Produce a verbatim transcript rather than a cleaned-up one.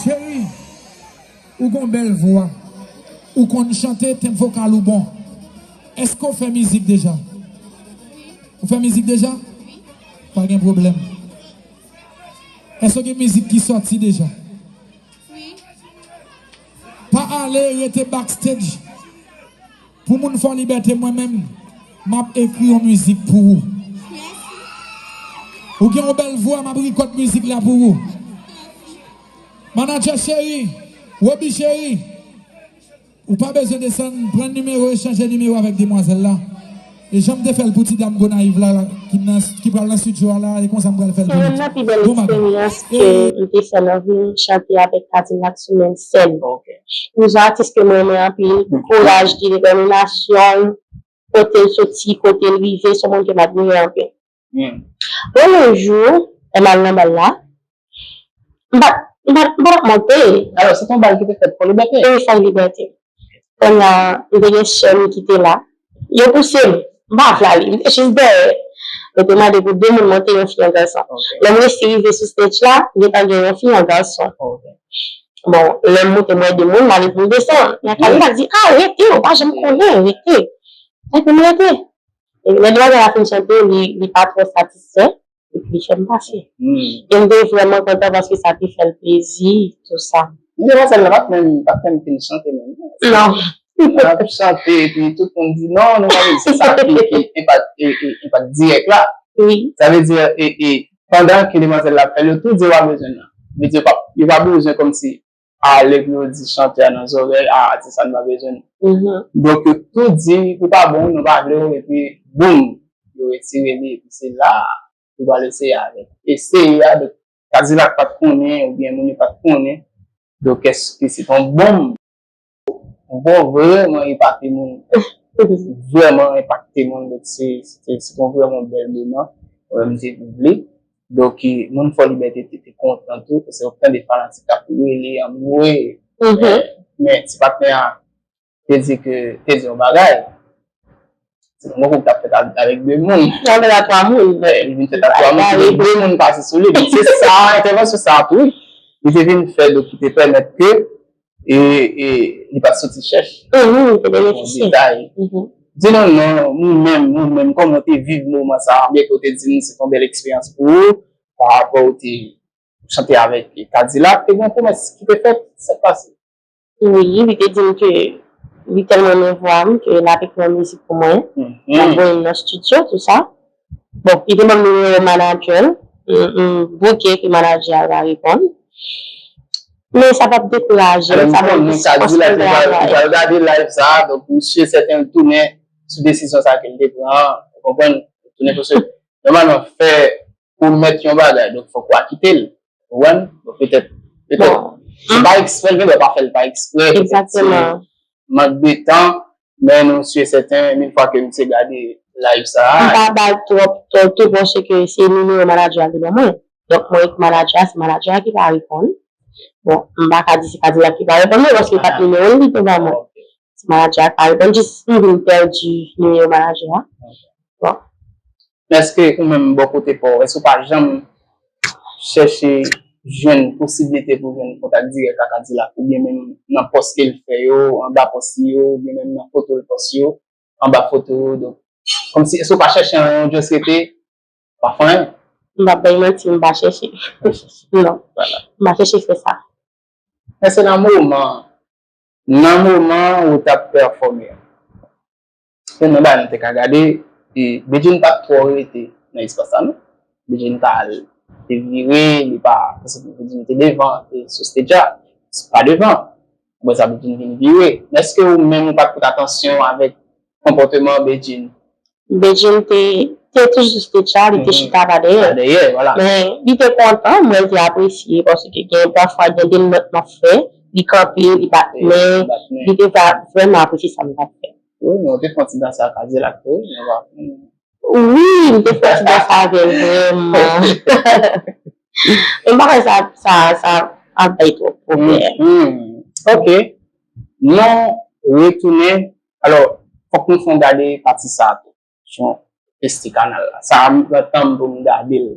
Cheri, ou gon bèl vwa. Ou konn chante, tenb vokal ou bon. Èske w fè mizik deja? Ou fè mizik deja? Pa gen pwoblèm. Èske w gen mizik ki sòti deja? Pa ale, rete backstage. Pou moun Fò Libète, mwen menm, m ap ekri yon mizik pou ou. Ou gen yon bèl vwa, m ap rekòd mizik la pou ou. Manadjè cheri, Roby cheri, ou pa bezwen desann, pran nimewo e chanje nimewo avèk demwazèl la. E jan m te fè l pou ti dam Gonayiv la, la, ki nan, ki pral nan estidyo a la, e konsa m pral fè l pou nou. Se youn nan pi bèl eksperyans ke m te fè nan vi m, chante avèk Kadilak sou menm sèn. Yon jan atis ke mwen renmen anpil, kouraj li, detèminasyon l, kote l soti, kote l rive, se yon moun ke m admire anpil. Bon, yon jou, lè m al nan bal la, m pa, m pa, m pa t monte. Alò, se te yon bal ki te fèt Fò Libète? Wi, Fò Libète. Kounye a, m te gen sè m ki te la. Yo pouse m. M pa vle ale. M te jis dèyè. Yo te mande pou de moun monte, yon fi, yon gason. Lè m resi rive sou stage la, gentan gen yon fi, yon gason. Bon, lè m monte, m wè de moun, m ale pou m desann. Nan kay la di, "Ah, rete, ou pa janm konnen, rete." Epi m rete. E lè demwazèl la fin chante, li, li pa twò satisfè, epi li fè m pase. E m te vrèman kontan paske sa te fè l plezi, tou sa. Men demwazèl la pa t menm, pa t menm fin chante menm. Non. L ap chante, epi tout moun di, "Non, nou pa vle di sa ki, ki enpak, e, e, enpak dirèk la." Wi. Sa vle di, e, e, pandan ke demwazèl la ap fè l, yo tou di yo pa bezwen l. Yo di yo pa, yo pa bezwen kòmsi ale pou yo di chantè a nan zòrèy, "Ah, atis sa nou pa bezwen l." Donk, yo tou di, "Ou pa bon, nou pa vle w," epi boum, yo retire li, epi se la, yo pral eseye avè l. Eseye a, donk, Kadilak pa t konnen, oubyen moun yo pa t konnen. Donk, èske se t yon bonm? Bon, vrèman epate moun. Vrèman enpakte moun. Donk, se, se, se yon vrèman bèl moman. Mwen, m te vle. Donk, e, moun Fò Libète te, te kontan tou, paske w ap tande fanatik k ap rele, anmwe. Men, men, ti patnè a te di ke, te di yon bagay. Se yon konkou ki t ap fèt a-, avèk de moun. L ap fèt a twa moun. Li vin fèt a twa moun, ki gen de moun pase sou li. Donk, se sa, entèvansyon sa a tou, wi. Li te vin fè, donk, ki te pèmèt ke e, e li pa t soti chèch. Li te benefisye. Bon detay. Di nou non, nou menm, nou menm, kòman w te viv moman sa a? Byen ke w te di nou se t yon bèl eksperyans pou ou, pa rapò w te chante avèk Kadilak, te gen yon pwomès ki te fèt, sa k pase? Wi, li te di m ke li tèlman renmen vwa m ke l ap ekri yon mizik pou mwen. L ap voye m nan estidyo, tou sa. Bon, li te ban m nimewo manadjè l. M, m bouke ke manadjè a pa reponn. Men sa p ap dekouraje m, sa p ap dispanse m travay. Alò, m konnen Kadilak li pral, li pral gade live sa a, donk, m si e sèten, l tounen sou desizyon sa a ke l te pran an, ou konprann? L tounen, paske, nòmalman, fè pwomèt yon bagay, donk, fòk ou akite l, ou konprann? Donk, petèt, petèt, se pa eksprè, l gen dwa pa fè l pa eksprè, petèt, se mank de tan, men nou si e sèten, yon fwa ke misye gade live sa a. M pa bay twòp, twòp, twòp, paske se nimewo manadjè a ki ban mwen. Donk, mwen ekri manadjè a, se manadjè a ki pa reponn. Bon, m pa ka di se Kadilak ki pa reponn mwen, paske se pa t nimewo l li te ban mwen. Se manadjè a ki pa reponn, jis m vin pèdi nimewo manadjè a. Bon. Men èske ou menm, bò kote pa w, èske w pa janm chèche jwenn posiblite pou jwenn kontak dirèk ak Kadilak, oubyen menm nan pòs ke l fè yo, anba pòs li yo, oubyen menm nan foto l pòs yo, anba foto yo, donk, kòmsi, èske w pa chèche anyen, w just rete, pa fè anyen? M p ap bay manti, m pa chèche. Non. M pa chèche fè sa. Men se nan moman, nan moman ou t ap pèfòme a. Youn nan bagay nou te ka gade, e, Bedjine pa t twò rete nan espas la, non. Bedjine pa al, te vire, li pa, paske Bedjine te devan, te sou stage a, pa devan. Apre sa, Bedjine vin vire. Men èske ou menm ou pa t pote atansyon avèk konpòteman Bedjine? Bedjine te, te toujou sou stage a, li te chita pa dèyè. Pa dèyè, vwala. Men li te kontan, mwen te apresye, paske gen pafwa gen de nòt m ap fè, li kanpe, li bat men, li te va vrèman apresye sa m t ap fè. Wi, men w te fè yon ti dans ak Kadilak tou, wi, men w pa konn. Wi, m te fè yon ti dans avè l, vrèman. Men m pa kwè sa, sa, sa ap bay twòp pwoblèm. Ok. Nou retounen. Alò, fòk nou fè yon gade pati sa a tou. Kesyon peste kanal la. Sa a, m pran tan m pou m gade l.